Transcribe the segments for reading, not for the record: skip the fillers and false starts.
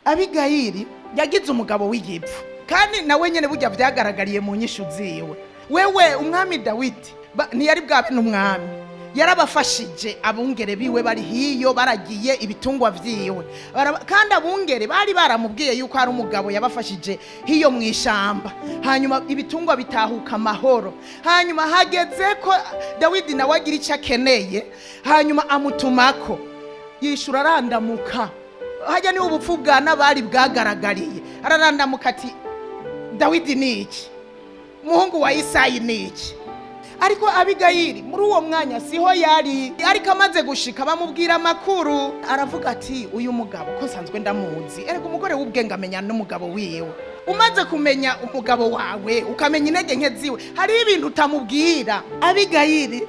Abigayili yagize umugabo w'igipfu, kandi nawe nyene burya vyagaragariye mu nyishu ziwe. Wewe umwami Dawidi ntiyari bwabe n'umwami, yarabafashije abungere biwe bari hiyo baragiye ibitungwa vyiwe. Kandi abungere bari baramubwiye yuko hari umugabo yabafashije hiyo mu ishamba, hanyuma ibitungwa bitahuka amahoro. Hanyuma hageze ko Dawidi nawe agira icyo akeneye, hanyuma amutumako, yishura arandamuka. Hajya niho ubupfu bwa Nabali bwagaragariye. Ararandamuka ati: "Dawidi ni iki? Umuhungu wa Isayi ni iki?" Ariko Abigayili muri uwo mwanya siho yari, ariko amaze gushika bamubwira amakuru, aravuga ati: "Uyu mugabo ko nsanzwe ndamuzi." Erega umugore w'ubwenge amenya n'umugabo wiwe. Umaze kumenya umugabo wawe, ukamenya intege nke ziwe, hariho ibintu utamubwira. Abigayili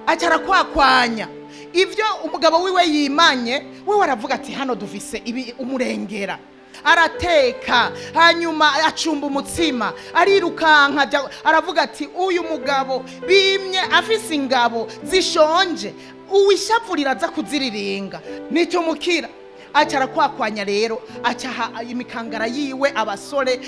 aca arakwakwanya ibyo umugabo wiwe yimanye. We aravuga ati: "Hano dufise ibi umurengera." Arateka, hanyuma acumba umutsima, arirukanka aravuga ati: "Uyu mugabo bimye afise ingabo zishonje, uwishavurira aza kuziriringa nitumukira." Aca arakwakwanya rero, aca aha imikangara yiwe abasore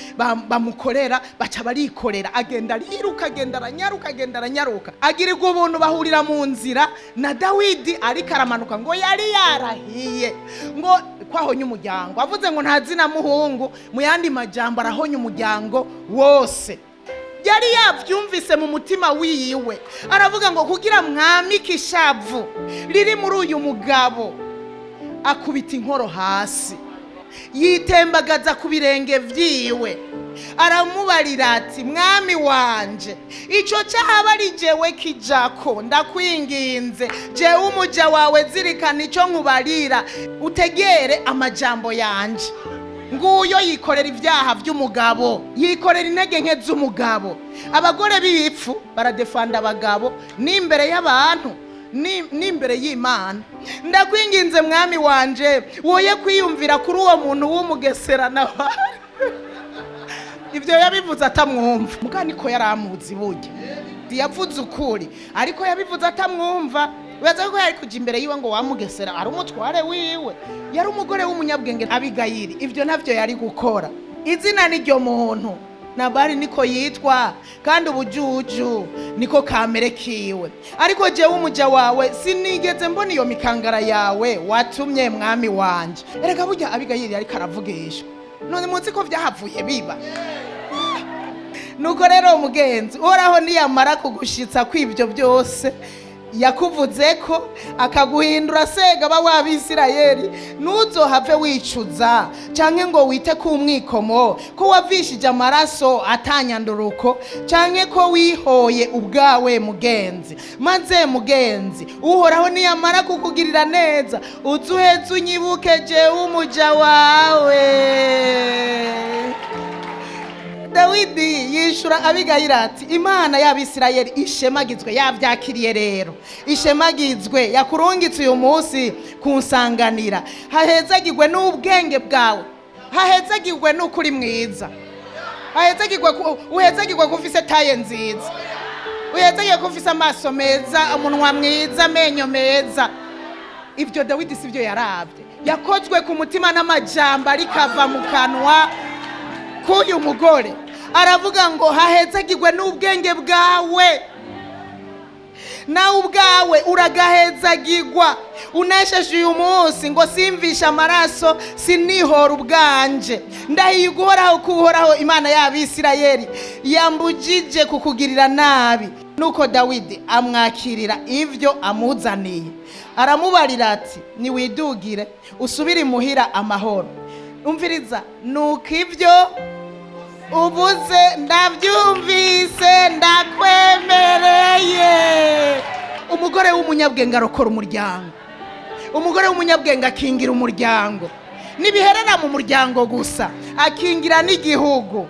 bamukorera, baca barikorera. Agenda ariruka, agenda aranyaruka, agenda aranyaruka, agirirwa ubuntu, bahurira mu nzira na Dawidi ariko aramanuka. Ngo yari yarahiye ngo kwahonya umuryango, avuze ngo nta zina muhungu, mu yandi majambo arahonya umuryango wose. Yari yabyumvise mu mutima wiwe, aravuga ngo kugira mwamike ishavu riri muri uyu mugabo. Akubita inkoro hasi, yitembagaza ku birenge vyiwe, aramubarira ati: "Mwami wanje, ico cahaba ari jewe kijako, ndakwinginze, jewe umuja wawe, zirikana ico nkubarira, utegere amajambo yanje." Nguyo yikorera ibyaha by'umugabo, yikorera intege nke z'umugabo. Abagore b'ibipfu baradefanda abagabo n'imbere y'abantu n'imbere y'Imana. "Ndakwinginze mwami wanje, woye kwiyumvira kuri uwo muntu w'umugesera." Nawe ibyo yabivuze atamwumva, muga niko yari amuzi. Burya yavuze ukuri, ariko yabivuze atamwumva. Wibaza ko yari kuja imbere yiwe ngo wamugesera, ari umutware wiwe? Yari umugore w'umunyabwenge Abigayili, ibyo navyo yari gukora. Izina n'iryo muntu Nabali niko yitwa, kandi ubujuju niko kamere kiwe. Ariko jewe umuja wawe sinigeze mbona iyo mikangara yawe watumye, mwami wanje. Erega burya Abigayili ariko aravugishwa. None muzi ko vyahavuye biba? Nuko rero mugenzi, Uhoraho niyamara kugushitsa kw'ibyo byose yakuvuze ko akaguhindura segaba w'Abisirayeli, ntuzohave wicuza canke ngo wite ku mwikomo ko wavishije amaraso atanyanduruko, canke ko wihoye ubwawe mugenzi. Maze mugenzi, Uhoraho niyamara kukugirira neza, uzuheze unyibuke jewe umuja wawe. Dawidi yishura Abigayili ati: "Imana y'Abisirayeli ishemagizwe." Yavyakiriye rero. "Ishemagizwe yakurungitse uyu munsi kunsanganira. Hahezagirwe n'ubwenge bwawe, hahezagirwe n'ukuri mwiza, hahezagirwe uhezagirwe ko ufise taille nziza, uhezagirwe ko ufise amaso meza, umunwa mwiza, amenyo meza." Ibyo Dawidi si byo yarabye, yakozwe ku mutima n'amajambo ariko ava mu kanwa k'uyu mugore. Aravuga ngo: "Hahezagirwe n'ubwenge bwawe, nawe ubwawe uragahezagirwa, unesheje uyu munsi ngo simvishe amaraso, sinihora ubwanje. Ndahiye Uguhoraho ko Uhoraho Imana y'Abisirayeli yambujije kukugirira nabi." Nuko Dawidi amwakirira ibyo amuzaniye, aramubarira ati: "Niwidugire, usubire imuhira amahoro." Umviriza, nuko ibyo ubuze ndabyumvise, ndakwemereye. Umugore w'umunyabwenge arokora umuryango. Umugore w'umunyabwenge akingira umuryango. Ntibiherera mu muryango gusa, akingira n'igihugu.